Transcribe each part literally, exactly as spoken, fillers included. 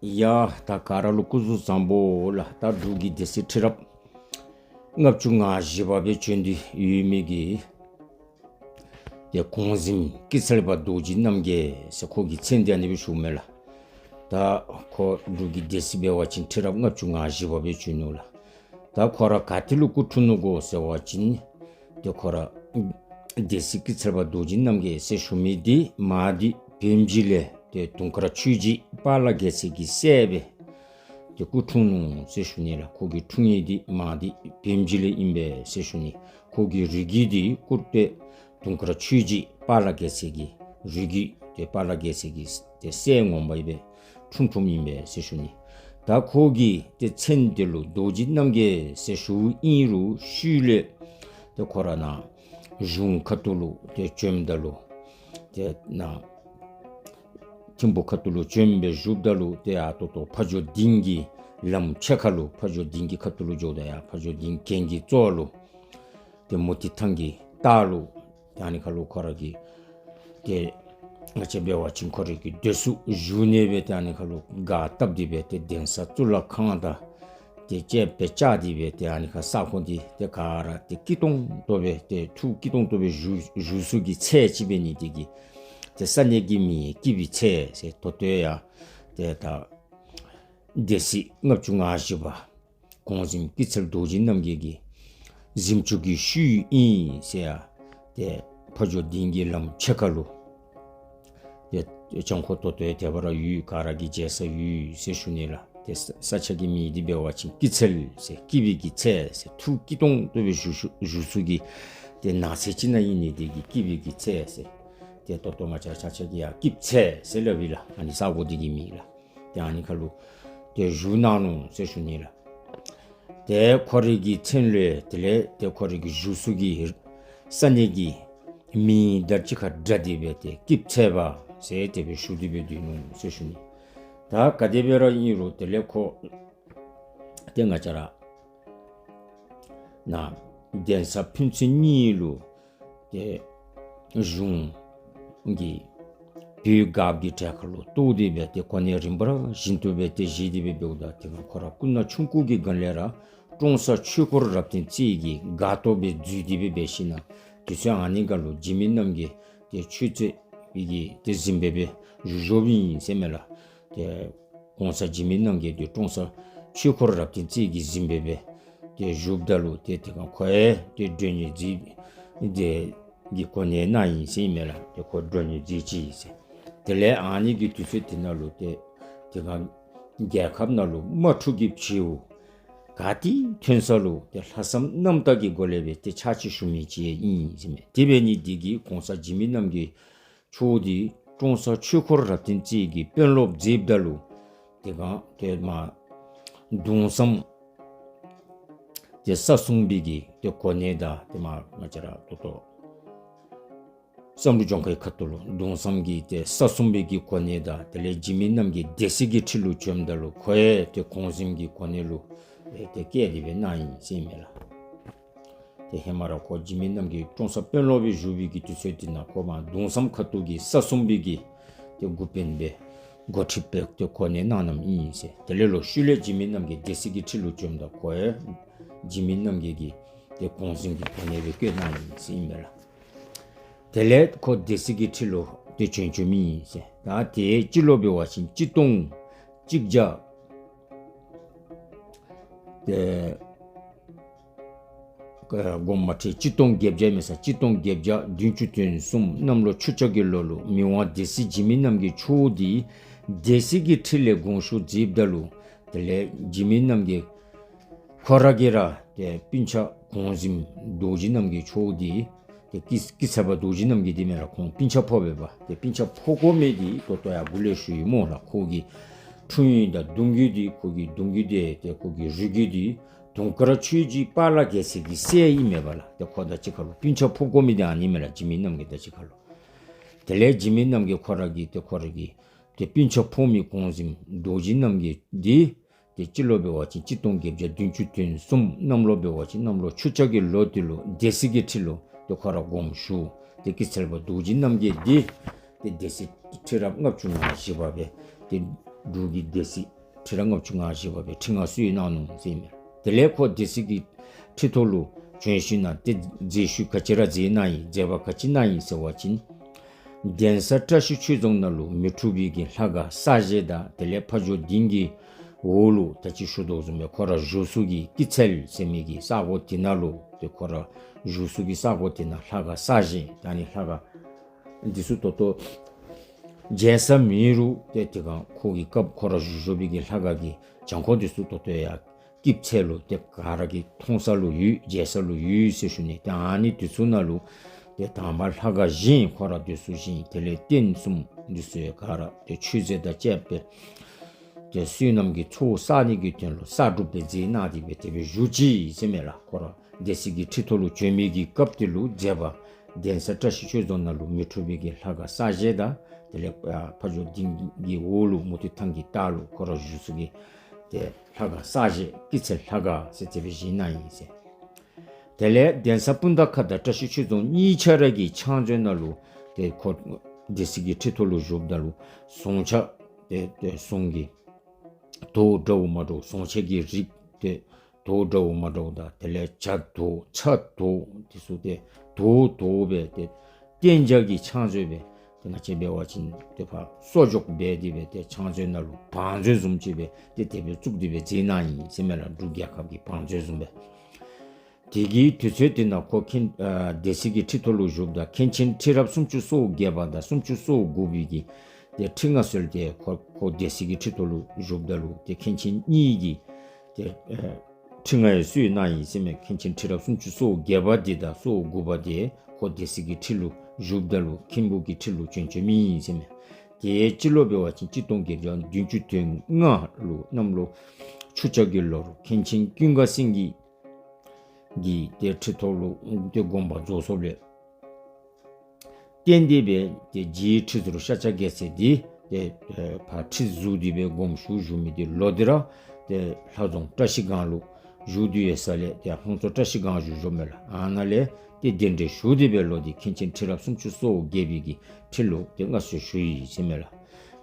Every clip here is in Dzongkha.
ཡ་ད་ག་ར་ལུ་སྐུ་གཟུགས་བཟང་པོ་ལགས། ད་འབྲུག་གི་སྡེ་སྲིད་ཁྲི་རབས་ལྔ་བཅུ་ང་བཞི་པ་སྦེ་བྱོན་ཏེ་ཡོད་མི་གི་ཏེ་གོང་གཟིམ་སྐྱིད་ཚལ་པ་རྡོ་རྗེ་རྣམ་རྒྱལ་ཟེར་ཁོ་གི་མཚན་འདི་ཨ་ནི་སྦེ་ཞུཝ་མས་ལགས། ད་ཁོ་འབྲུག་གི་སྡེ་སྲིད་འབད་བ་ཅིན་ཁྲི་རབས་ལྔ་བཅུ་ང་བཞི་པ་སྦེ་བྱོན་ནུག་ལགས། ད་ཁོ་ར་ག་ཏེ་ལུ་སྐུ་འཁྲུངས་ནུག་གོ་ཟེར་བ་ཅིན་ཏེ་ཁོ་ར་སྡེ་སྲིད་སྐྱིད་ཚལ་པ་རྡོ་རྗེ་རྣམ་རྒྱལ་ཟེར་ཞུ་མི་འདི་མ་འདི་བོན་སྦྱིས་ལས་ཏེ་དུང་དཀར་ཆོས་རྗེ་དཔལ་ལྷ་རྒྱལ་མཚན་གྱི་སྲས་སྦེ་ཏེ་སྐུ་འཁྲུངས་ནུག་ཟེར་ཞུ་ནི་ལགས། ཁོ་གི་འཁྲུངས་ཡུལ་འདི་མ་འདི་བོན་སྦྱིས་ལས་ཨིན་པས་ཟེར་ཞུ་ནི། ཁོ་གི་རིགས་རྒྱུད་འདི་སྐུར་སྟོད་དུང་དཀར་ཆོས་རྗེ་དཔལ་ལྷ་རྒྱལ་མཚན་གྱི་རིགས་རྒྱུད་ཏེ་དཔལ་ལྷ་རྒྱལ་མཚན་གྱི་ཏེ་སྲས་ངོ་མ་ཨིན་པས། འཁྲུངས་འཁྲུངསམ་ཨིན་པས་ཟེར་ཞུ་ནི། ད་ཁོ་གི་ཏེ་མཚན་འདི་ལུ་རྡོ་རྗེ་རྣམ་རྒྱལ་ཟེར་ཞུཝ་ཨིན་རུང་ཤུལ་ལས་ཏེ་ཁོ་ར་ནཱ་གཞུང་ཁ་ཐུག་ལུ་ཏེ་བྱོནམ་ད་ལུ་ཏེ་ནཱ་ཐིམ་ཕུག་ཁ་ཐུག་ལུ་བྱོན་སྦེ་བཞུགསཔ་ད་ལུ་ཏེ་ཡར་ད་ལྟོ་ཕ་ཇོ་སྡིངས་ཀྱི་ལམ་ཕྱེད་ཀ་ལུ་ཕ་ཇོ་སྡིངས་ཀྱི་ཁ་ཐུག་ལུ་འགྱོཝ་ད་ཡར་ཕ་ཇོ་སྡིངས་གྱེན་གྱི་རྩ་ལུ་ཏེ་མུ་ཏིག་ཐང་གི་ལྟག་ལུ་ཏེ་ཨ་ནི་ཁ་ལུ་ཁོ་ར་གི་ཏེ་ང་བཅས་འབད་བ་ཅིན་ཁོ་ར་གི་སྡོད་ས་བཞུགས་གནས་སྦེ་ཏེ་ཨ་ནི་ཁ་ལུ་སྒར་བཏབ་སྟེ་སྦེ་ཏེ་གདན་ས་གཙུག་ལག་ཁང་དང་ཏེ་བཅས་པའི་བཅའ་སྟེ་སྦེ་ཏེ་ཨ་ནི་ཁ་ས་ཁོངས་འདི་ཏེ་ག་ར་ཏེ་སྐྱིད་ཏོང་ཏོ་སྦེ་ཏེ་ཐུགས་སྐྱིད་ཏོང་ཏོ་སྦེ་བཞུགས་བཞུགས་ས་གི་ཚལ་ཅིག་འབད་ནི་དེ་གིས་ཏེ་ས་གནས་ཀྱི་མིང་སྐྱིད་པའི་ཚལ་ཟེར་ད་ལྟོ་ཡང་ཏེ་ད་སྡེ་སྲིད་ལྔ་བཅུ་ང་བཞི་པ་གོང་གཟིམ་སྐྱིད་ཚལ་རྡོ་རྗེ་རྣམ་རྒྱལ་གྱི་གཟིམ་ཅུང་གི་ཤུལ་ཨིན་ཟེར་ཡང་ཏེ་ཕ་ཇོ་སྡིངས་ཀྱི་ལམ་ཕྱེད་ཀ་ལུ་ཏེ་གྱང་ཁོག་ད་ལྟོ་ཡང་དེ་སྦེ་ར་ཡོད། ག་ར་གིས་མཇལ་ས་ཡོད་ཟེར་ཞུ་ནི་ལགས། ཏེ་ས་ས་ཆ་གི་མིང་འདི་འབད་བ་ཅིན་སྐྱིད་ཚལ་ཟེར་སྐྱིད་པའི་གི་ཚལ་ཟེར་ཐུགས་སྐྱིད་ཏོང་ཏོ་སྦེ་བཞུགས་བཞུགས་བཞུགས་ས་གི་ཏེ་ནགས་ཚལ་ཅིག་ནང་ཨིན་ནི་དེ་གིས་སྐྱིད་པའི་གི་ཚལ་ཟེར། ཏེ་ད་ལྟོ་ང་བཅས་ཆ་ཁྱབ་ཀྱིས་ཡང་སྐྱིད་ཚལ་ཟེར་སླབ་ཨིན་ལགས། ཨ་ནི་ས་གོ་འདི་གི་མིང་ལགས། ཏེ་ཨ་ནི་ཁ་ལུ་ཏེ་བཞུགས་གནང་ནུག་ཟེར་ཞུ་ནི་ལགས། ཏེ་ཁོ་རའི་གི་མཚན་ལུ་དེ་ལས་ཏེ་ཁོ་རའི་གི་བཞུགས་ས་གི་ས་གནས་ཀྱི་མིང་དང་གཅིག་ཁར་སྦྲགས་ཏེ་སྦེ་ཏེ་སྐྱིད་ཚལ་པ་ཟེར་དེ་སྦེ་ཞུ་སྟེ་སྦེ་སྡོད་ནུག་ཟེར་ཞུ་ནི། ད་ག་དེ་སྦེ་ར་ཨིན་རུང་དེ་ལས་ཁོ་ཏེ་ང་བཅས་ར་ནཱ་གདན་ས་ཕན་ཚུན་གཉིས་ལུ་ཏེ་གཞུང་གི་བོད་སྒརཔ་གི་གྲལ་ཁར་ལུ་གཏོགས་ཏེ་སྦེ་ཏེ་གོ་གནས་རིམ་པ་ར་བཞིན་དུ་སྦེ་ཏེ་བཞེས་ཏེ་སྦེ་འབདཝ་ད་དེ་སྒང་ཁོ་ར་སྐུ་ན་ཆུང་ཀུ་གི་སྒང་ལས་ར་ཀྲོང་གསར་ཆོས་འཁོར་རབ་བརྟན་རྩེ་གི་སྒར་གཏོགས་སྦེ་འཛུལ་ཏེ་སྦེ་འབད་ཞིནམ་ལས་དུས་ཚོད་ཨ་ནི་སྒང་ལུ་འཇིགས་མེད་རྣམ་རྒྱལ་ཏེ་ཆོས་རྩེ་པའི་གི་ཏེ་གཟིམ་དཔོན་སྦེ་བཞུགས་བཞུགསཔ་ཨིན་ཟེར་མས་ལགས། ཏེ་གོང་ས་འཇིགས་མེད་རྣམ་རྒྱལ་འདི་ཀྲོང་གསར་ཆོས་འཁོར་རབ་བརྟན་རྩེ་གི་གཟིམ་དཔོན་སྦེ་ཏེ་བཞུགསཔ་ད་ལུ་ཏེ་དེ་སྒང་ཁོ་ཡང་ཏེ་མགྲོན་གཉེར་མཛད་དེ་གི་གོ་གནས་གནང་ཡི་ཟེར་ཨིན་མས་ལགས། ཏེ་ཁོ་མགྲོན་གཉེར་མཛད་ཅི་ཟེར། དེ་ལས་ཨ་ནི་གི་དུས་ཚོད་དེ་ནང་ལུ་ཏེ་དེ་སྒང་རྒྱལ་ཁབ་ནང་ལུ་དམག་འཁྲུག་གི་བྱེལཝ་ག་ཏེ་ཐོན་ས་ལུ་ཏེ་ལྷག་བསམ་རྣམ་དག་གི་སྒོ་ལས་སྦེ་ཏེ་ཕྱག་ཕྱིད་ཞུ་མི་ཅིག་ཨིན་ཟེར་མས། དེ་འབད་ནི་འདི་གིས་གོང་ས་འཇིགས་མེད་རྣམ་རྒྱལ་མཆོག་འདི་ཀྲོང་གསར་ཆོས་འཁོར་རབ་བརྟན་རྩེ་གི་དཔོན་སློབ་མཛདཔ་ད་ལུ་དེ་སྒང་ཏེ་མར་གདུང་བསམ་ཏེ་ས་སྲུང་པའི་གི་ཏེ་གོ་གནས་དང་ཏེ་མར་ང་བཅས་ར་ད་ལྟོ་བསམ་གྲུབ་ལྗོངས་མཁར་ཁ་ཐུག་ལུ་གདུང་བསམ་གྱི་ཏེ་ས་སྲུང་པའི་གི་གོ་གནས་དང་དེ་ལས་འཇིགས་མེད་རྣམ་རྒྱལ་སྡེ་སྲིད་ཀྱི་ཁྲི་ལུ་བྱོནམ་ད་ལུ་ཁོ་ཡང་ཏེ་གོང་གཟིམ་གྱི་གོ་གནས་ལུ་ཏེ་བཀལ་ཏེ་སྦེ་གནང་ཡི་ཟེར་ཨིན་མས་ལགས། ཏེ་ཧེ་མ་ར་ཁོ་འཇིགས་མེད་རྣམ་རྒྱལ་ཀྲོང་གསར་དཔོན་སློབ་སྦེ་བཞུགས་པའི་གི་དུས་ཚོད་དེ་ནང་ཁོ་མར་གདུང་བསམ་ཁ་ཐུག་གི་ས་སྲུང་པའི་གི་ཏེ་འགོ་དཔོན་སྦེ་འགོ་ཁྲིདཔ་སྦེ་ཏེ་གོ་གནས་གནངམ་ཨིན་ཟེར། དེ་ལས་ལོག་ཤུལ་ལས་འཇིགས་མེད་རྣམ་རྒྱལ་སྡེ་སྲིད་ཀྱི་ཁྲི་ལུ་བྱོནམ་ད་ཁོ་ཡང་འཇིགས་མེད་རྣམ་རྒྱལ་གྱི་ཏེ་གོང་གཟིམ་གྱི་གོ་གནས་སྦེ་བཀོད་གནང་ཡི་ཟེར་ཨིན་མས་ལགས། དེ་ལས་ཁོ་སྡེ་སྲིད་ཀྱི་ཁྲི་ལུ་ཏེ་བྱོན་བྱོནམ་ཨིན་ཟེར། ད་དེ་སྤྱི་ལོ་འབད་བ་ཅིན་གཅིག་སྟོང་གཅིག་བརྒྱ་ཏེ་ཨ་དགོངསམ་མ་ཁྲེལ་གཅིག་སྟོང་བརྒྱད་བརྒྱ་མེན་ས་གཅིག་སྟོང་བརྒྱད་བརྒྱ་བདུན་ཅུ་དོན་གསུམ་གནམ་ལོ་ཆུ་བྱ་གི་ལོ་ལུ་མི་དབང་སྡེ་སྲིད་འཇིགས་མེད་རྣམ་རྒྱལ་མཆོག་འདི་སྡེ་སྲིད་ཀྱི་ཁྲི་ལས་དགོངས་ཞུ་མཛདཔ་ད་ལུ་དེ་ལས་འཇིགས་མེད་རྣམ་རྒྱལ་ཁོ་ར་གིས་ར་ཏེ་སྤུན་ཆ་གོང་གཟིམ་རྡོ་རྗེ་རྣམ་རྒྱལ་མཆོག་འདི་ཏེ་སྐྱིད་སྐྱིད་ཚལ་པ་རྡོ་རྗེ་རྣམ་རྒྱལ་འདི་མེན་ར་ཁོང་སྤུན་ཆ་ཕོགཔ་སྦེ་འབད་ཏེ་སྤུན་ཆ་ཕོག་དགོ་མི་འདི་ད་ལྟོ་ཡང་འགོ་ལས་ཞུ་ཡི་སྨོ་ལགས། ཁོ་གི་འཁྲུངས་ཡུལ་དང་གདུང་རྒྱུད་འདི་ཁོ་གི་གདུང་རྒྱུད་འདི་ཏེ་ཁོ་གི་རུས་རྒྱུད་འདི་དུང་དཀར་ཆོས་རྗེ་དཔལ་ལྷ་རྒྱལ་མཚན་གྱི་སྲས་ཨིན་མས་པ་ལགས། ཏེ་ཁོ་དང་གཅིག་ཁར་ལུ་སྤུན་ཆ་ཕོག་དགོ་མི་འདི་ཨ་ནི་མས་ལགས། འཇིགས་མེད་རྣམ་རྒྱལ་དང་གཅིག་ཁར་ལུ། དེ་ལས་འཇིགས་མེད་རྣམ་རྒྱལ་ཁོ་ར་གི་ཏེ་ཁོ་ར་གི་ཏེ་སྤུན་ཆ་ཕོག་མི་གོང་གཟིམ་རྡོ་རྗེ་རྣམ་རྒྱལ་འདི་ཏེ་སྤྱི་ལོ་འབད་བ་ཅིན་གཅིག་སྟོང་བརྒྱད་བརྒྱ་བདུན་ཅུ་དོན་གསུམ། གནམ་ལོ་འབད་བ་ཅིན་གནམ་ལོ་ཆུ་བྱ་གི་ལོ་འདི་ལུ་སྡེ་སྲིད་ཀྱི་ཁྲི་ལུ་ཏེ་ཁོ་ར་དགོངས་ཞུ། ཏེ་སྐྱིད་ཚལ་པ་རྡོ་རྗེ་རྣམ་རྒྱལ་འདི་ཏེ་སྡེ་སྲིད་ཁྲི་རབས་ལྔ་བཅུ་ང་བཞི་པ་སྦེ་ཏེ་ འབྲུག་གི་སྡེ་སྲིད་ཁྲི་རབས་ལྔ་བཅུ་ང་བཞི་པ་སྦེ་ཁྲི་མངའ་གསོལ་གནང་ནུག་ཟེར་ཨིན་མས། དེ་ལས་ཁོ་སྡེ་སྲིད་ཀྱི་ཁྲི་ཐོག་ལུ་བྱོན་ཞིནམ་ལས་ཏེ་མཛད་ཤུལ་ག་ཅི་ར་མཛད་གནང་ཡི་མཛད་པ་ག་ཅི་གནང་ཡི་ཟེར་བ་ཅིན་གདན་ས་བཀྲ་ཤིས་ཆོས་རྫོང་ནང་ལུ་མི་འཁྲུགས་པའི་གི་ལྷ་ཁང་གསར་བཞེངས་དང་དེ་ལས་ཕ་ཇོ་སྡིངས་ཀྱི་འོག་ལུ་ད་ཅི་ཞུ་དོ་བཟུམ་སྦེ་ཁོ་ར་བཞུགས་ས་གི་སྐྱིད་ཚལ་ཟེར་མི་གི་ས་གོ་དེ་ནང་ལུ་ཏེ་ཁོ་ར་བཞུགས་ས་གི་ས་གོ་དེ་ནང་ལྷ་ཁང་གསར་བཞེངས་ད་ནི་ལྷ་ཁང་འདི་ཚུ་ད་ལྟོ་མཇལ་ས་མེད་རུང་ཏེ་དེ་སྒང་ཁོ་གི་སྐབས་ཁོ་ར་བཞུགས་བཞུགས་པའི་གི་ལྷ་ཁང་གི་གྱང་ཁོག་འདི་ཚུ་ད་ལྟོ་ཡང་སྐྱིད་ཚལ་ལུ་ཏེ་ག་ར་གིས་མཐོང་ས་ལུ་ཡོད་མཇལ་ས་ལུ་ཡོད་ཟེར་ཞུ་ནི། ཏེ་ཨ་ནི་དེ་ཚུ་ནང་ལུ་ཏེ་དང་པ་ལྷ་ཁང་བཞེངས་ཁོ་ར་དེ་ཚུ་བཞེངས། དེ་ལས་རྟེན་གསུམ་འདི་ཚུ་ཡང་ག་ར་ཏེ་མཆོད་རྫས་དང་བཅས་པའི་ཏེ་བསོད་ནམས་ཀྱི་ཚོགས་བསགས་ནི་གི་དོན་ལུ་བསགས་སྒྲུབ་སྦེ་མཛད་གནང་སྟེ་སྦེ་དེ་སྦེ་བཞུགས་ཅི་ཟེར་མས་ལགས། ཁོ་ར་སྡེ་སྲིད་ཀྱི་ཁྲི་ཐོག་ལུ་བྱོན་མི་གི་སྐབས་དེ་ལུ་མཛད་པ་གདན་ས་བཀྲ་ཤིས་ཆོས་རྫོང་ནང་ལུ་མི་འཁྲུགས་པའི་གི་ལྷ་ཁང་གསར་བཞེངས་དང་དེ་ལས་ཨ་ཕ་ཇོ་སྡིངས་ཀྱི་འོག་ལུ་མུ་ཏིག་ཐང་གི་ལྟག་ལུ་ཁོ་ར་བཞུགས་ས་གི་ཏེ་ལྷ་ཁང་གསར་བཞེངས་སྐྱིད་ཚལ་ལྷ་ཁང་ཟེར་དེ་སྦེ་བཞེངས་གནང་ཡི་ཟེར། དེ་ལས་གདན་ས་སྤུངས་ཐང་ཁ་དང་བཀྲ་ཤིས་ཆོས་རྫོང་གཉིས་ཆ་ར་གི་ཕྱག་མཛོད་ནང་ལུ་ཏེ་ཁོ་སྡེ་སྲིད་ཀྱི་ཁྲི་ཐོག་ལུ་བཞུགསཔ་ད་ལུ་ཟོང་ཆ་ཏེ་ཏེ་ཟོང་གི་དོ་འདྲཝ་མ་འདྲཝ་ཟོང་ཆ་གི་རིགས་ཏེ་དོ་འདྲཝ་མ་འདྲཝ་དང་དེ་ལས་ཇ་དོ་ཚྭ་དོ་དེ་ཚུ་ཏེ་དོ་དོ་སྦེ་ཏེ་གཏན་འཇགས་ཀྱི་ཕྱག་མཛོད་སྦེ་ཏེ་ང་བཅས་འབད་བ་ཅིན་ཏེ་ཕར་གསོག་འཇོག་འབད་དེ་སྦེ་ཏེ་ཕྱག་མཛོད་ནང་ལུ་བང་མཛོད་བཟུམ་ཅིག་སྦེ་ཏེ་དེ་སྦེ་བཙུགས་ཏེ་སྦེ་མཛད་གནང་ཡི་ཟེར་མས་ལགས། འབྲུག་རྒྱལ་ཁབ་ཀྱི་བང་མཛོད་བཟུམ་སྦེ། དེ་གི་དུས་ཚོད་དེ་ནང་ཁོ་མཁན་ཨ་སྡེ་སྲིད་ཀྱི་ཁྲི་ཐོག་ལུ་བཞུགསཔ་ད་མཁན་ཆེན་ཁྲི་རབས་སུམ་ཅུ་སོ་བརྒྱད་པ་དང་སུམ་ཅུ་སོ་དགུ་པའི་གི་ཏེ་ཁྲི་མངའ་གསོལ་ཏེ་ཁོ་ཁོ་སྡེ་སྲིད་ཀྱི་ཁྲི་ཐོག་ལུ་བཞུགསཔ་ད་ལུ་ཏེ་མཁན་ཆེན་གཉིས་ཀྱིས་ཏེ་ཨ་ཁྲི་མངའ་གསོལ་གནང་ཡི་ཟེར་མས། མཁན་ཆེན་ཁྲི་རབས་སུམ་ཅུ་སོ་བརྒྱད་པ་འདི་དང་སོ་དགུ་པ་འདི་ཁོ་སྡེ་སྲིད་ཀྱི་ཁྲི་ལུ་བཞུགསཔ་ད་ལུ་མཁན་པོ་གི་ཁྲི་ལུ་བྱོན་བྱོནམ་ཨིན་ཟེར་མས། ཏེ་སྤྱི་ལོ་འབད་བ་ཅིན་གཅིག་སྟོང་བརྒྱད་བརྒྱ་བདུན་ཅུ་དོན་ལྔ་ལུ་གནམ་ལོ་ཆུ་བྱ་གི་ལོར་མཁན་ཆེན་ཀུན་དགའ་སེང་གེ་གི་ཏེ་ཁྲི་ཐོག་ལུ་ཏེ་དགོངས་པ་རྫོགས་སོཔ་ལས་བརྟེན་ཏེ་སྦེ་ཏེ་རྗེ་ཁྲི་ཟུར་ཤཱཀྱ་རྒྱལ་མཚན་འདི་ཏེ་ཨེ་ཕར་ཁྲི་ཟུར་ཏེ་སྦེ་དགོངས་ཞུ་ཞུ་མི་འདི་ལོ་འདི་ར་ཏེ་ལྷ་རྫོང་བཀྲ་ཤིས་སྒང་ལུ་བཞུགས་ཏེ་ཡོད་ས་ལས་ཏེ་ཧོང་ཚོ་བཀྲ་ཤིས་སྒང་བཞུགས་བཞུགསཔ་མས་ལགས། ཨ་ནཱ་ལས་ཏེ་གདན་འདྲེན་ཞུ་སྟེ་སྦེ་ལོག་སྟེ་མཁན་ཆེན་ཁྲི་རབས་སུམ་ཅུ་སོ་བརྒྱད་པའི་གི་ཁྲི་ལུ་ཏེ་མངའ་གསོལ་ཞུ་ཡི་ཟེར་མས་ལགས།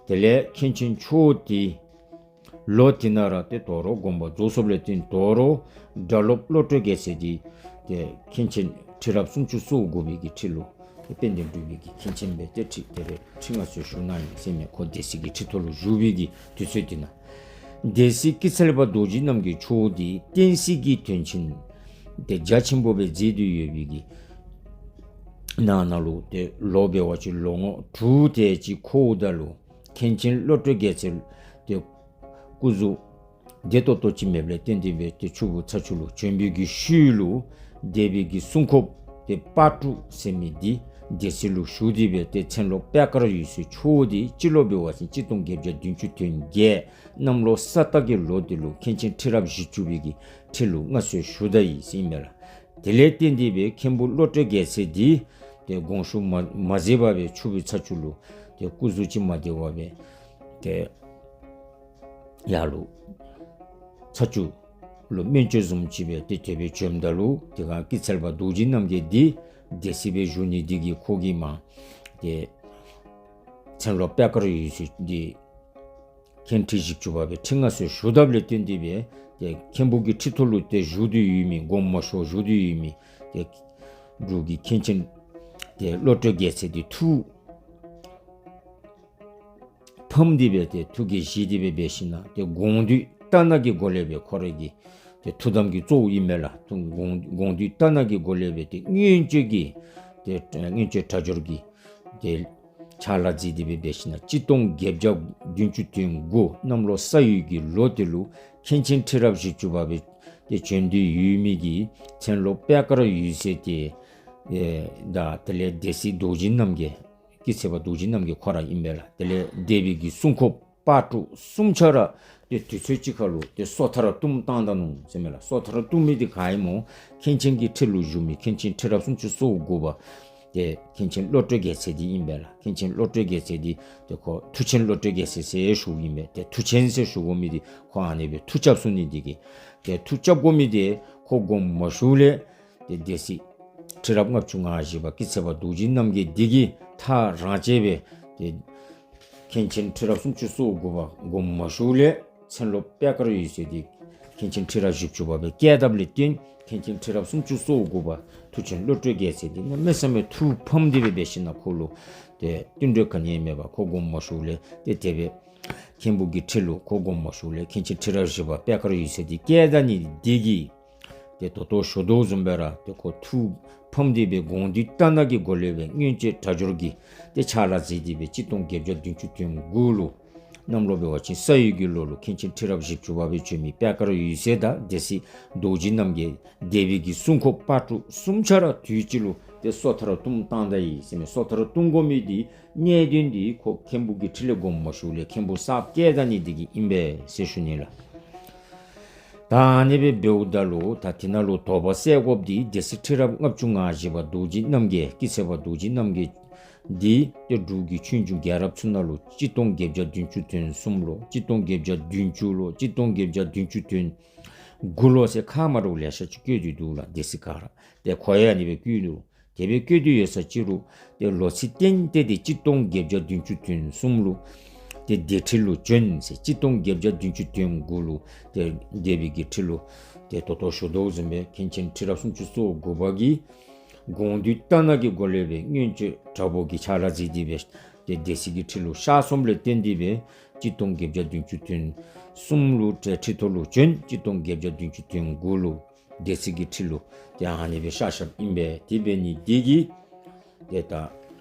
དེ་ལས་མཁན་ཆེན་མཆོག་འདི་ལོ་དེ་ནང་ར་ཏེ་དོ་རུང་དགོངས་པ་རྫོགས་སོཔ་ལས་བརྟེན་དོ་རུང་སྒྲ་སློབ་བློ་གྲོས་རྒྱལ་མཚན་འདི་ཏེ་མཁན་ཆེན་ཁྲི་རབས་སུམ་ཅུ་སོ་དགུ་པའི་གི་ཁྲི་ལུ་ཏེ་དཔལ་ལྡན་འབྲུག་པའི་གི་མཁན་ཆེན་སྦེ་ཏེ་ཁྲི་དེ་སྦེ་ཁྲི་མངའ་གསོལ་ཞུ་གནང་ཡི་ཟེར་མས། ཁོ་སྡེ་སྲིད་ཀྱི་ཁྲི་ཐོག་ལུ་བཞུགས་པའི་གི་དུས་ཚོད་དེ་ནང་སྡེ་སྲིད་སྐྱིད་ཚལ་པ་རྡོ་རྗེ་རྣམ་རྒྱལ་མཆོག་འདི་བསྟན་སྲིད་ཀྱི་དོན་ཆེན་ཏེ་རྒྱ་ཆེན་པོ་སྦེ་མཛད་དེ་ཡོད་པའི་གི་ནང་ན་ལུ་ཏེ་ལོ་འབད་བ་ཅིན་ལོ་ངོ་དྲུག་དེ་ཅིག་འཁོརཝ་ད་ལུ་མཁན་ཆེན་བློ་གྲོས་རྒྱལ་མཚན་ཏེ་སྐུ་གཟུགས་བདེ་ཏོག་ཏོ་ཅིག་མེདཔ་ལས་བརྟེན་ཏེ་སྦེ་ཏེ་ཆུ་བོ་ཚ་ཆུ་ལུ་བྱོན་པའི་གི་ཤུལ་ལུ་སྡེ་པའི་གི་སྲུང་འཁོརཔ་ཏེ་དཔལ་སྤྲུལ་ཟེར་མི་འདི་སྡེ་སྲིད་ལུ་ཞུ་སྟེ་སྦེ་ཏེ་མཚན་སློབ་པད་དཀར་འོད་ཟེར་མཆོག་འདི་སྤྱི་ལོ་འབད་བ་ཅིན་གཅིག་སྟོང་བརྒྱད་བརྒྱ་བདུན་ཅུ་དོན་བརྒྱད་གནམ་ལོ་ས་རྟ་གི་ལོ་འདི་ལུ་མཁན་ཆེན་ཁྲི་རབས་བཞི་བཅུ་པའི་གི་ཁྲི་ལུ་མངའ་གསོལ་ཞུ་ད་ཡི་ཟེར་ཨིན་མས་ལགས། དེ་ལས་བརྟེན་ཏེ་སྦེ་མཁན་པོ་བློ་གྲོས་རྒྱལ་མཚན་འདི་ཏེ་དགོངས་ཞུ་མ་མ་མཛད་པར་སྦེ་ཆུ་བོ་ཚ་ཆུ་ལུ་ཏེ་སྐུ་གཟུགས་ཅིག་མ་བདེ་བར་སྦེ་ཏེ་ཡར་ལུ་ཚ་ཆུ་ལུ་སྨན་བཅོས་བཟུམ་ཅིག་སྦེ་ཏེ་དེ་སྦེ་བྱོནམ་ད་ལུ་དེ་སྒང་སྐྱིད་ཚལ་པ་རྡོ་རྗེ་རྣམ་རྒྱལ་འདི་སྡེ་སྲིད་སྦེ་བཞུགས་ནི་འདི་གིས་ཁོ་གིས་མར་ཏེ་མཚན་སློབ་པད་དཀར་འོད་ཟེར་འདི་མཁན་ཁྲི་བཞི་བཅུ་པ་སྦེ་ཁྲི་མངའ་གསོལ་ཞུ་དཝ་ལས་བརྟེན་ཏེ་སྦེ་ཏེ་མཁན་པོ་གི་ཁྲི་ཐོག་ལུ་ཏེ་བཞུགས་ཏེ་ཡོད་མི་དགོངས་མ་ཞུ་བར་བཞུགས་ཏེ་ཡོད་མི་ཏེ་འབྲུག་གི་མཁན་ཆེན་ཏེ་བློ་གྲོས་རྒྱལ་མཚན་འདི་ཐུགས་ཕམ་སྟེ་སྦེ་ཏེ་ཐུགས་ཀྱིས་བཞེས་ཏེ་སྦེ་འབད་ཞིནམ་ལས་ཏེ་དགོངས་འདུས་རྟ་ནག་གི་སྒོ་ལས་སྦེ་ཁོ་རའི་གི་ཏེ་ཐུགས་དམ་གྱི་གཙོ་བོ་ཨིན་མས་ལགས། ཐུགས་དགོངས་དགོངས་འདུས་རྟ་ནག་གི་སྒོ་ལས་སྦེ་ཏེ་མངོན་སྤྱོད་ཀྱི་ཏེ་མངོན་སྤྱོད་དྲག་སྦྱོར་གྱི་ཏེ་ཕྱག་ལཱ་མཛད་དེ་སྦེ་འབད་ཞིནམ་ལས་གཅིག་སྟོང་བརྒྱད་བརྒྱ་བདུན་ཅུ་དོན་དགུ་གནམ་ལོ་ས་ཡོས་ཀྱི་ལོ་དེ་ལུ་མཁན་ཆེན་ཁྲི་རབས་བཞི་བཅུ་པ་སྦེ་ཏེ་བྱོན་ཏེ་ཡོད་མི་གི་མཚན་སློབ་པད་དཀར་འོད་ཟེར་ཏེ་ཨེ་ད་དེ་ལས་སྡེ་སྲིད་རྡོ་རྗེ་རྣམ་རྒྱལ་སྐྱིད་ཚལ་པ་རྡོ་རྗེ་རྣམ་རྒྱལ་ཁོ་ར་ཨིན་པས་ལགས། དེ་ལས་སྡེ་པའི་གི་སྲུང་འཁོརཔ་དཔལ་སྤྲུལ་གསུམ་ཆ་ར་ཏེ་དུས་ཚོད་གཅིག་ཁར་ལུ་ཏེ་སོ་ཐར་བཏུམ་བཏང་ད་ནུག་ཟེར་མས་ལགས། སོ་ཐར་བཏུམ་མི་འདི་ག་ཨིན་སྨོ། མཁན་ཆེན་གྱི་ཁྲི་ལུ་བཞུགས་མི་མཁན་ཆེན་ཁྲི་རབས་སུམ་ཅུ་སོ་དགུ་པ་ཏེ་མཁན་ཆེན་བློ་གྲོས་རྒྱལ་མཚན་འདི་ཨིན་པས་ལགས། མཁན་ཆེན་བློ་གྲོས་རྒྱལ་མཚན་འདི་ཏེ་ཁོ་མཐུ་ཆེན་བློ་གྲོས་རྒྱལ་མཚན་ཟེར་ཞུཝ་ཨིན་པས། ཏེ་མཐུ་ཆེན་ཟེར་ཞུ་དགོ་མི་འདི་ཁོ་ཨ་ནི་སྦེ་མཐུ་རྐྱབ་ཚུགས་ནི་འདི་གིས། ཏེ་མཐུ་རྐྱབ་དགོ་མི་འདི་ཁོ་དགོངས་མ་ཞུ་ལས་ཏེ་སྡེ་སྲིད་ཁྲི་རབས་ལྔ་བཅུ་ང་བཞི་པ་སྐྱིད་ཚལ་པ་རྡོ་རྗེ་རྣམ་རྒྱལ་འདི་གིས་ཐག་རང་བཅད་སྦེ་ཏེ་ མཁན་ཆེན་ཁྲི་རབས་སུམ་ཅུ་སོ་དགུ་པ་དགོངསམ་མ་ཞུཝ་ལས་མཚན་སློབ་པད་དཀར་འོད་ཟེར་འདི་མཁན་ཆེན་ཁྲི་རབས་བཞི་བཅུ་པ་སྦེ་བསྐྱལ་དཔ་ལས་བརྟེན་མཁན་ཆེན་ཁྲི་རབས་སུམ་ཅུ་སོ་དགུ་པ་མཐུ་ཆེན་བློ་གྲོས་རྒྱལ་མཚན་འདི་གནམ་མེད་ས་མེད་ཐུགས་ཕམ་སྟེ་སྦེ་འབད་ཞིན་ན་ཁོ་ལུ་ཏེ་བསྟུན་གྲོས་ག་ནི་ཡང་མེད་པར་ཁོ་དགོངསམ་མ་ཞུཝ་ལས་ཏེ་དེ་སྦེ་མཁན་པོ་གི་ཁྲི་ལུ་ཁོ་དགོངསམ་མ་ཞུཝ་ལས་མཁན་ཆེན་ཁྲི་རབས་བཞི་པ་པད་དཀར་འོད་ཟེར་འདི་བསྐྱལ་ད་ནི་འདི་གིས་ཏེ་ད་ལྟོ་ཞུ་དོ་བཟུམ་སྦེ་ར་ཏེ་ཁོ་ཐུགས་ཕམ་སྟེ་སྦེ་དགོངས་འདུས་རྟ་ནག་གི་སྒོ་ལས་སྦེ་མངོན་སྤྱོད་དྲག་སྦྱོར་གྱི་ཏེ་ཕྱག་ལཱ་མཛད་དེ་སྦེ་གཅིག་སྟོང་བརྒྱད་བརྒྱ་བདུན་ཅུ་དོན་དགུ་ལུ་གནམ་ལོ་འབད་བ་ཅིན་ས་ཡོས་ཀྱི་ལོ་ལུ་མཁན་ཆེན་ཁྲི་རབས་བཞི་བཅུ་པ་སྦེ་བྱོན་མི་པད་དཀར་འོད་ཟེར་དང་སྡེ་སྲིད་རྡོ་རྗེ་རྣམ་རྒྱལ་སྡེ་པའི་གི་གསུང་འཁོར་དཔའ་ཕྲུག་གསུམ་ཆ་ར་དུས་གཅིག་ལུ་ཏེ་སོ་ཐར་བཏུམ་བཏང་ད་ཡི་ཟེར་མི་སོ་ཐར་བཏུམ་དགོ་མི་འདི་གནད་དོན་འདི་ཁོ་མཁན་པོ་གི་ཁྲི་ལས་དགོངསམ་མ་ཞུཝ་ལས་མཁན་པོ་གསརཔ་བསྐྱལ་ད་ནི་འདི་གིས་ཨིན་པས་ཟེར་ཞུ་ནི་ལགས། ད་ཨ་ནི་སྦེ་འབདཝ་ད་ལུ་ད་དེ་ནང་ལུ་དོགས་པ་སེལ་དགོཔ་འདི་སྡེ་སྲིད་ཁྲི་རབས་ལྔ་བཅུ་ང་བཞི་པ་རྡོ་རྗེ་རྣམ་རྒྱལ་སྐྱིད་ཚལ་པ་རྡོ་རྗེ་རྣམ་རྒྱལ་འདི་ཏེ་འབྲུག་གི་ཆོས་འབྱུང་རྒྱལ་རབས་ཚུ་ནང་ལུ་གཅིག་སྟོང་བརྒྱད་བརྒྱ་བདུན་ཅུ་དོན་གསུམ་ལུ་གཅིག་སྟོང་བརྒྱད་བརྒྱ་བདུན་ཅུ་ལུ་གཅིག་སྟོང་བརྒྱད་བརྒྱ་བདུན་ཅུ་དོན་དགུ་ལུ་ཟེར་ཁ་མ་འདྲཝ་ལེ་ཤ་ཅིག་བཀོད་དེ་འདུག་ལགས། སྡེ་སྲིད་ག་ར་ཏེ་ཁོ་ཡང་ཨ་ནི་སྦེ་བཀོད་འདུག། དེ་སྦེ་བཀོད་དེ་ཡོད་ས་ཅིག་རུང་ཏེ་ལོ་ཚིགས་གཏན་གཏན་འདི་གཅིག་སྟོང་བརྒྱད་བརྒྱ་བདུན་ཅུ་དོན་གསུམ་ལུ་ཏེ་སྡེ་ཁྲི་ལུ་བྱོན་ཟེར་གཅིག་སྟོང་བརྒྱད་བརྒྱ་བདུན་ཅུ་དོན་དགུ་ལུ་ཏེ་སྡེ་པའི་གི་ཁྲི་ལུ་ཏེ་ད་ལྟོ་ཞུ་དོ་བཟུམ་སྦེ་མཁན་ཆེན་ཁྲི་རབས་སུམ་ཅུ་སོ་དགུ་པ་གིས་དགོངས་འདུས་རྟ་ནག་གི་སྒོ་ལས་སྦེ་མངོན་སྤྱོད་དྲག་པོ་གི་ཕྱག་ལཱ་མཛད་དེ་སྦེ་ཏེ་སྡེ་སྲིད་ཀྱི་ཁྲི་ལུ་གཤགས་སོངམ་ལས་བརྟེན་ཏེ་སྦེ་གཅིག་སྟོང་བརྒྱད་བརྒྱ་བདུན་ཅུ་དོན་གསུམ་ལུ་ཏེ་ཁྲི་ཐོག་ལུ་བྱོན། གཅིག་སྟོང་བརྒྱད་བརྒྱ་བདུན་ཅུ་དོན་དགུ་ལུ་སྡེ་སྲིད་ཀྱི་ཁྲི་ལུ་ཏེ་ཨ་ནི་སྦེ་གཤགས་གཤགསཔ་ཨིན་པས། དེ་འབད་ནི་འདི་གིས་ཏེ་ད་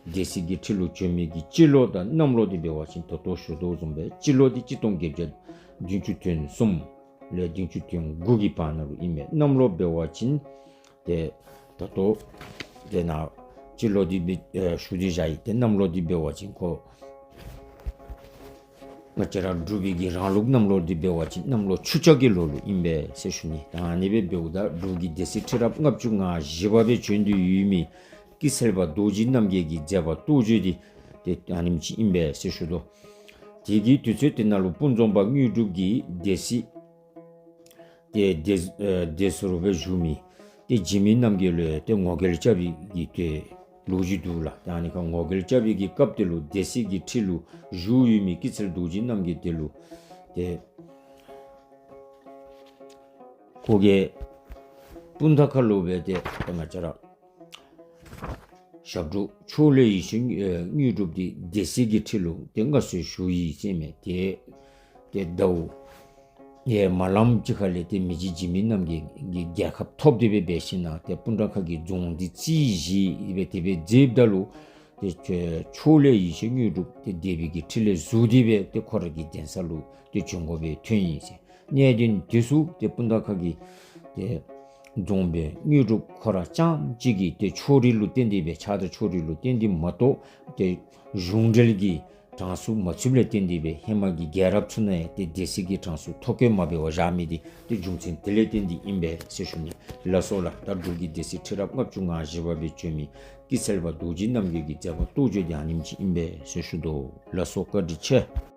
སྡེ་སྲིད་ཀྱི་ཁྲི་ལུ་བྱོན་མི་གི་སྤྱི་ལོ་དང་གནམ་ལོ་འདི་འབད་བ་ཅིན་ད་ལྟོ་ཞུ་དོ་བཟུམ་སྦེ་སྤྱི་ལོ་འདི་གཅིག་སྟོང་བརྒྱད་བརྒྱ་བདུན་ཅུ་དོན་གསུམ་ལས་བདུན་ཅུ་དོན་དགུ་གི་བར་ན་ལུ་ཨིན་པས། གནམ་ལོ་འབད་བ་ཅིན་ཏེ་ད་ལྟོ་དེ་ནང་སྤྱི་ལོ་འདི་འབད་ཨེ་ཞུ་སྟེ་བཞག་ཡི། ཏེ་གནམ་ལོ་འདི་འབད་བ་ཅིན་ཁོ་ང་བཅས་ར་འབྲུག་པའི་གི་རང་ལུགས་གནམ་ལོ་འདི་འབད་བ་ཅིན་གནམ་ལོ་ཆུ་བྱ་གི་ལོ་ལུ་ཨིན་པས་ཟེར་ཞུ་ནི། ད་ཨ་ནི་སྦེ་འབདཝ་ད་འབྲུག་གི་སྡེ་སྲིད་ཁྲི་རབས་ལྔ་བཅུ་ང་བཞི་པ་སྦེ་བྱོན་ཏེ་ཡོད་མི་སྐྱིད་ཚལ་པ་རྡོ་རྗེ་རྣམ་རྒྱལ་གྱི་མཛད་པ་རྟོགས་བརྗོད་འདི་ཏེ་ཨ་ནེམ་ཅིག་ཨིན་པས་ཟེར་ཞུ་དོ། དེ་གི་དུས་ཚོད་དེ་ནང་ལུ་སྤུངས་རྫོང་པ་དངོས་གྲུབ་ཀྱིས་སྡེ་སྲིད་ཏེ་སྡེ་ཨེ་སྡེ་ཟུར་སྦེ་བཞུགས་མི་ཏེ་འཇིགས་མེད་རྣམ་རྒྱལ་ལུ་ཏེ་ངོ་རྒོལ་རྐྱབ་པའི་གི་ཏེ་ལོ་རྒྱུས་འདུག་ལགས། ཏེ་ཨ་ནི་ཁར་ངོ་རྒོལ་རྐྱབ་པའི་གི་སྐབས་དེ་ལུ་སྡེ་སྲིད་ཀྱི་ཁྲི་ལུ་བཞུགས་ཡོད་མི་སྐྱིད་ཚལ་རྡོ་རྗེ་རྣམ་རྒྱལ་དེ་ལུ་ཏེ་ཁོ་གིས་སྤུངས་ཐང་ཁ་ལུ་སྦེ་ཏེ་ང་བཅས་ར་ཞབས་དྲུང་ཕྱོགས་ལས་ཡེ་ཤེས་དངོས་གྲུབ་འདི་སྡེ་སྲིད་ཀྱི་ཁྲི་ལུ་ཏེ་མངའ་གསོལ་ཞུ་ཡི་ཟེར་མས། ཏེ་ཏེ་ཟླཝ་ཡེ་མ་ལངམ་ཅིག་ཁ་ལས་ཏེ་མི་རྗེ་འཇིགས་མེད་རྣམ་རྒྱལ་གྱི་རྒྱལ་ཁ་ཐོབ་སྟེ་སྦེ་འབད་ཞིན་ན་ཏེ་སྤུངས་ཐང་ཁ་གི་རྫོང་འདི་རྩིས་བཞེས་སྦེ་དེ་སྦེ་མཛདཔ་ད་ལུ་ཏེ་ཕྱོགས་ལས་ཡེ་ཤེས་དངོས་གྲུབ་ཏེ་སྡེ་པའི་གི་ཁྲི་ལས་ཟུར་ཏེ་སྦེ་ཏེ་ཁོ་ར་གི་གདན་ས་ལུ་ཏེ་བྱོན་དགོ་པའི་ཐོན་ཡི་ཟེར། གནད་དོན་འདི་ཚུ་ཏེ་སྤུངས་ཐང་ཁ་གི་ཏེ་རྫོང་དཔོན་དངོས་གྲུབ་ཁོ་ར་རྐྱངམ་གཅིག་གིས་ཏེ་ཕྱོགས་རིས་ལུ་བརྟེན་ཏེ་སྦེ་ཆགས་སྡང་ཕྱོགས་རིས་ལུ་བརྟེན་ཏེ་མ་གཏོགས་ཏེ་གཞུང་འབྲེལ་གྱི་གྲངས་སུ་མ་ཚུདཔ་ལས་བརྟེན་ཏེ་སྦེ་ཧེ་མ་གི་རྒྱལ་རབས་ཚུ་ནང་ཡང་ཏེ་སྡེ་སྲིད་ཀྱི་གྲངས་སུ་ཐོ་བཀོད་མ་འབད་བར་བཞག་མི་འདི་ཏེ་རྒྱུ་མཚན་དེ་ལས་བརྟེན་ཏེ་ཨིན་པས་ཟེར་ཞུ་ནི། ལགས་སོ་ལགས། ད་འབྲུག་གི་སྡེ་སྲིད་ཁྲི་རབས་ལྔ་བཅུ་ང་བཞི་པ་སྦེ་བྱོན་མི་སྐྱིད་ཚལ་པ་རྡོ་རྗེ་རྣམ་རྒྱལ་གྱི་མཛད་པ་རྟོགས་བརྗོད་འདི་ཨ་ནེམ་ཅིག་ཨིན་པས་ཟེར་ཞུ་དོ། ལགས་སོ། བཀའ་དྲིན་ཆེ།